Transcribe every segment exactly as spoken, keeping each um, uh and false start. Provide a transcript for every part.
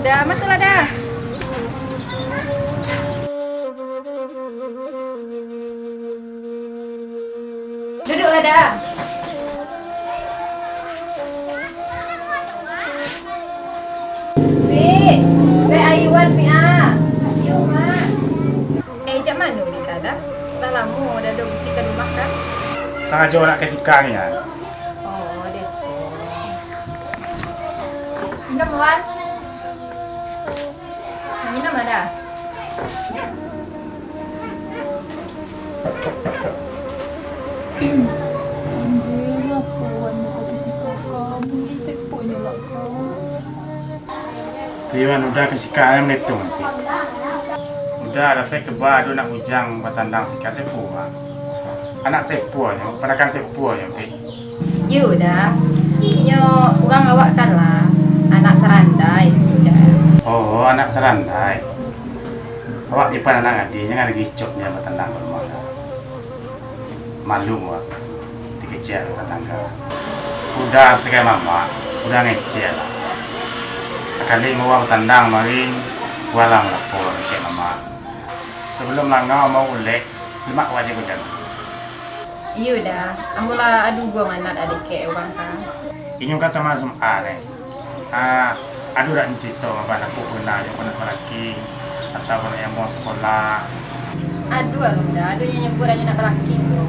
Dah, masuklah dah. Duduklah dah. Pik, Pik, ayo Wan, Pik, ah. Ayo, Mak. Eh, jak mano ni ka dah? Lah lamo dah ado busi ka rumah ka? Sangajo nak ka sika ni, ah. Oh, deh. Minum, Wan. Minum lah dah. Tu Iwan udah ka sika, malitung, Pik. Udah dapek kaba ado anak bujang batandang sika, sia pulo, ah. Anak sia pulo nyo, panakan sia pulo nyo, Pik. Iyo dah, inyo urang awak kan lah, anak sarandai, jar. Oh, anak sarandai. Awak nyimpan anak gadih, jangan lagi icok nyo batandang ka rumah dah. Malu awak, dikecek dek tatangga. Udah sagai mamak, udah ngecek lah. Sakali mauah batandang mari, walah lapor kecek mamak. Sabalum langau mau ulek, lemak wajah godang. Iyo dah, ambo lah ado juo manat adikek urang ka. Inyo kan tamasuk A neh. Ah, ado dak carito, abah nak pernah jo anak balaki, atau anak yang mau sekolah? Ado alun dah, ado nyo nyebut ajo nak balaki tu.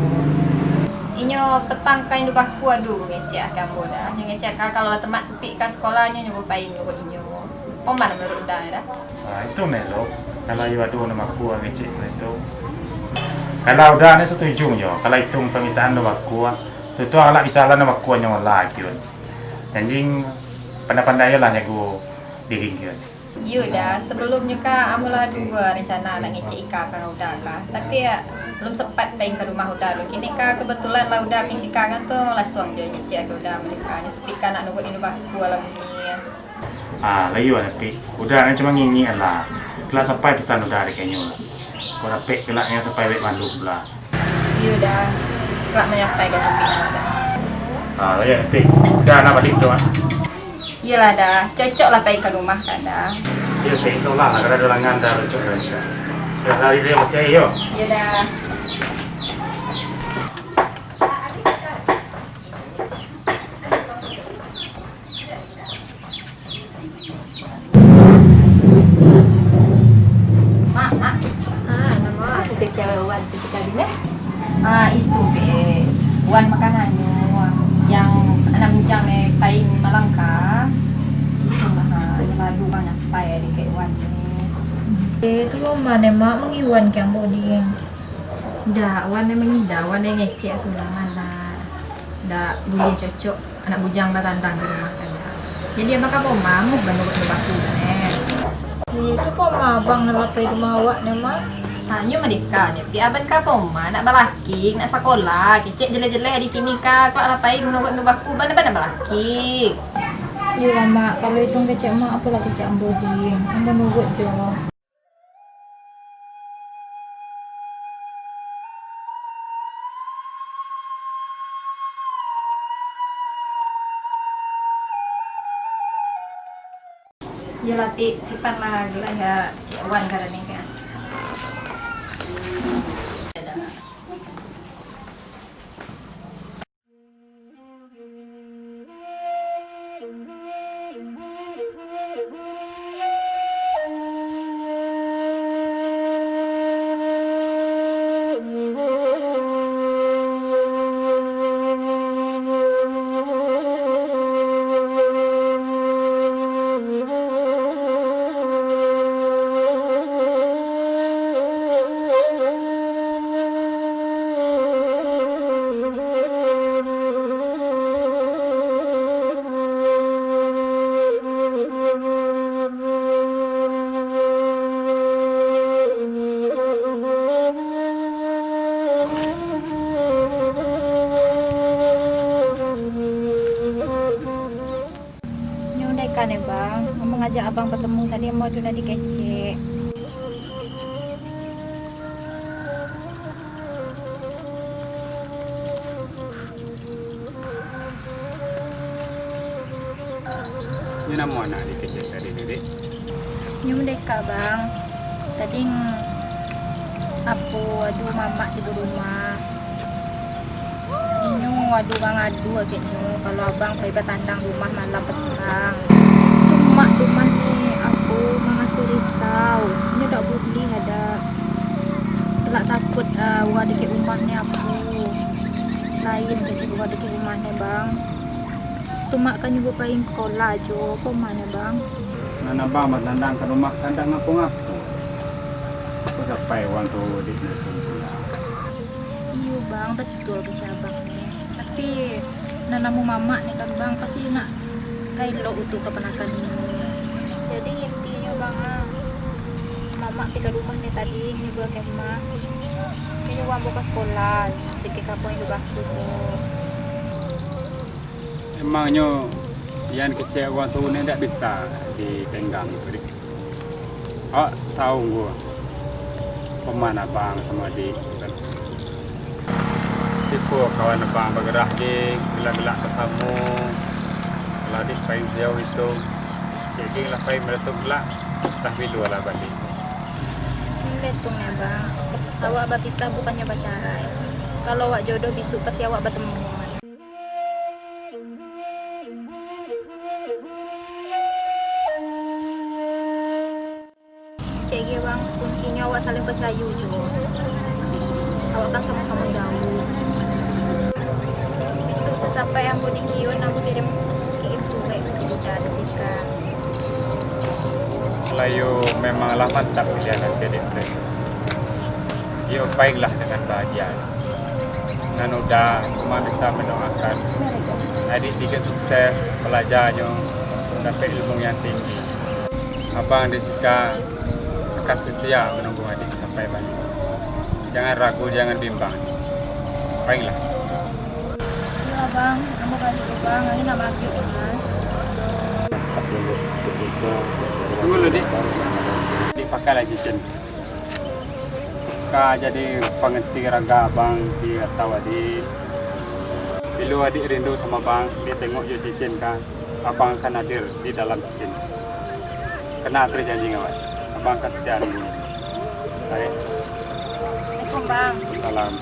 Inyo petang ka indu baku ado ngecek ka ambo dah. Nyo ngecek ka kalau lah tamat supik ka sekolah, nyo nyuruh pai nuruik inyo. Poma manuruik udah dah. Ah, itu melo. Kalau iyo ado nan baku ngecek tu. Kalau udah ni setuju nyo, kalau itu permintaan nan baku, tu tu alak bisa lah nan baku nyo lah kiun. Janji pandai-pandai lah jago diri kiun. Iyo dah, sabalumnyo ka ambo lah ado juo rencana nak ngecek ika ka Uda ka. Tapi yo, alun sempat pai ka rumah Uda tu. Kini ka kebetulan lah Uda pai sika kan tu, lansuang jo ngecek ka Uda mereka. Nyo supik ka nak nuruik indu baku lah bunyi. Ah, lah iyo lah, Pik. Uda nyo cuma ngingik lah. Kelak sampai pesan Uda dek inyo lah. Kok dapek kelak nyo sampai bek malu pulo. Iyo dah, kelak manyampai ka supik nan Uda. Ah, lah iyo, Pik. Uda nak balik tu, ah. Iyolah dah, cocok lah pai ka rumah kan dah. Iyo, Pik, insya Allah lah, kalau ado langan dah, cocok lah sika. Dah, lari dulu, masih ayo. Iyo dah. Mak, Mak. Ah, namo aku kecewa Wan tu sekali neh. Ah, itu be. Wan makan anu, yang anak bujang neh, pai malam ka. Ah, lalu Wan apai dikek Wan ni. Eh, tu Wan neh, Mak, mangiwan ke ambo ni. Dak, Wan neh mangida, Wan neh ngecek tu lah, malah. Dak buliah cocok. Anak bujang batandang di rumah kan. Jadi, abang ka Poma, amuah banuruik indu baku kan, eh. Itu Poma abang nan lapai di rumah awak neh, Mak. Tanyo madeka nyo, pi aban ka Poma, nak balaki, nak sakolah, kecek jeleh-jeleh di kini ka, kok lapai manuruik indu baku, bana-bana balaki. Iyolah, Mak, kalau itu kecek Mak, apolah kecek ambo, Ding. Ambo nuruik jo. Iyolah, Pik, simpan lah gelah yo, cek Wan ka Rani ka. Nyo dek kan, eh, Bang. Ambo ngajak abang batamu tadi, ambo tu lah dikecek. Nyo namo anak dikecek tadi tu, Dek? Nyo merdeka, Bang. Tadi ng-, apo, ado mamak di rumah. Inyo ado mangadu agaknyo, kalau abang pai batandang rumah malam patang. Tu mak rumah ni, apo, mangasuah risau. Inyo dak buliah ado. Lah takuik, ah, urang dakek rumah ni, apo. Lain kecek urang dakek rumah ni, Bang. Tu mak kan nyuruah pai sekolah jo, kok ma nyo, Bang? Nan abang batandang ka rumah kan dak ngapo-ngapo. Kok sampai urang tuo di siko pulo. Iyo, Bang, batua kecek abang ni. Tapi, nan namo mamak ni kan, Bang, pasti nak ka elok untuak kapanakan ni. Jadi, intinyo, Bang, ah, mamak tingga rumah ni tadi, nyuruah ka rumah. Inyo urang buka sekolah, dakek kampuang inyo baku tu. Emangnyo, nan kecek urang tuo ni ndak bisa ditenggang tu, Dik. Awak tahu ngku, paman abang samo adik tu kan. Siko kawan abang bagarah, Dik, galak-galak basamo. Kalau adik pai jauah itu, cek geng lah pai maratok galak, antah bilo lah baliak. Betul ni, Bang. Awak bapisah bukannyo bacarai. Kalau awak jodoh, bisuak pasti awak batemu. Cek gai, Bang, kuncinyo awak saling pacayo juo. Awak kan samo-samo jauah. Bisuak sasampai ambo di Kiun, ambo kirim, kirim surek ka Uda di Sika. Lah iyo memang lah mantap pilihan ati, Dek. Iyo, pailah dengan bahagia. Nan Uda cuma bisa mandoakan adik Dika sukses, balajarnyo, dapek ilmu nan tinggi. Abang di Sika akan setia manunggu adik sampai baliak. Jangan ragu, jangan bimbang. Pailah. Iyo, Abang. Ambo baliak dulu, Bang. Angin nak maghrib, Bang. Tunggu dulu, Dik. Dik, pakai lah cincin. Ka jadi pangganti raga abang di atau adik. Bilo adik rindu samo abang, ditengok jo cincin ka, abang akan hadir di dalam cincin. Kana ateh janji ngawai, abang akan setia nunggu. Baik. Assalamualaikum, Bang. Salam.